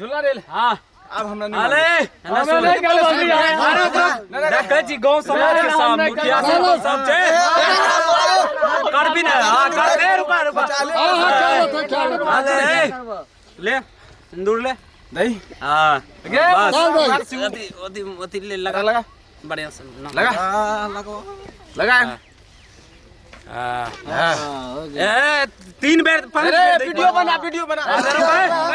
झूला रे। हाँ। आब हमरा नहीं। अरे हमे नहीं करबो बियाह। अरे देखै छी गांव समाज के सब मुखिया सब सब छै करबी ने। हाँ कर दे, रुका रुका। हाँ हाँ, चलो तो चलो। अरे ले सिंदूर ले। दही। हाँ बस। चल भाई। अथी अथी अथी ले लगा। लगा। बढ़िया से ना। लगा लगा। हाँ। ए 3 बेर 5 अरे बेर वीडियो बना, वीडियो बना। अरे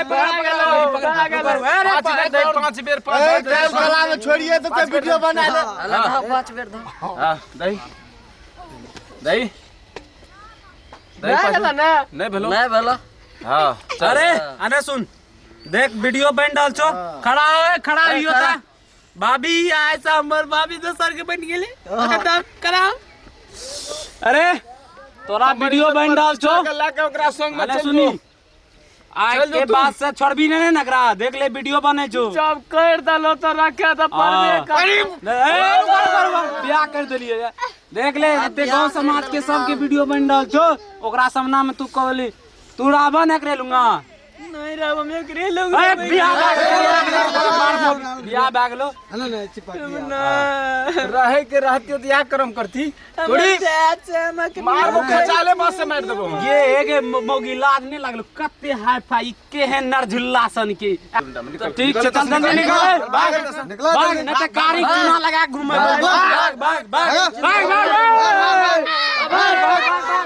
पकड़ पकड़ पकड़। अरे 5 बेर दही, 5 बेर, 5 बेर दही। गला में छोड़िए तो वीडियो बना ले। 5 बेर दो। हाँ दही दही दही। भए गेल ने? नहीं भेलो। नहीं भेलो। हाँ। अरे अरे सुन देख वीडियो बन डाल छो। खड़ा हो, खड़ा होइयो ता भाभी ऐसा हमर भाभी दोसर के बन गेले करा। अरे तोरा वीडियो बन डाल छो। लाके ओकरा संग में अरे चल सुनी जो। आज चल जो के तू। बाद से छोड़बी नहीं ने नकरा। देख ले वीडियो बने छो। जब कर देलो तो रखे तो परबे कर। ए, रुका, रुका, रुका। बियाह कर देलिए। देख ले एते गांव समाज के सबके वीडियो बन रहल छो। ओकरा सामना में तू कहली तू रावण एकरे लूंगा। नहीं रावण हम एकरे लूंगा। अरे बियाह भए गेलो, बियाह भए गेलो। रहे के रहती तो या करम करती थोड़ी मारबो खचाले बस से मार देबो हम। ये एक मौगी लाज नहीं लागलो कते हाई फाई केहन नरझुल्ला सन के। तो ठीक छै, चल जल्दी निकल। भाग निकला। भाग नहीं तो कारी चूना लगा के घूमे। भाग भाग भाग भाग भाग भाग भाग।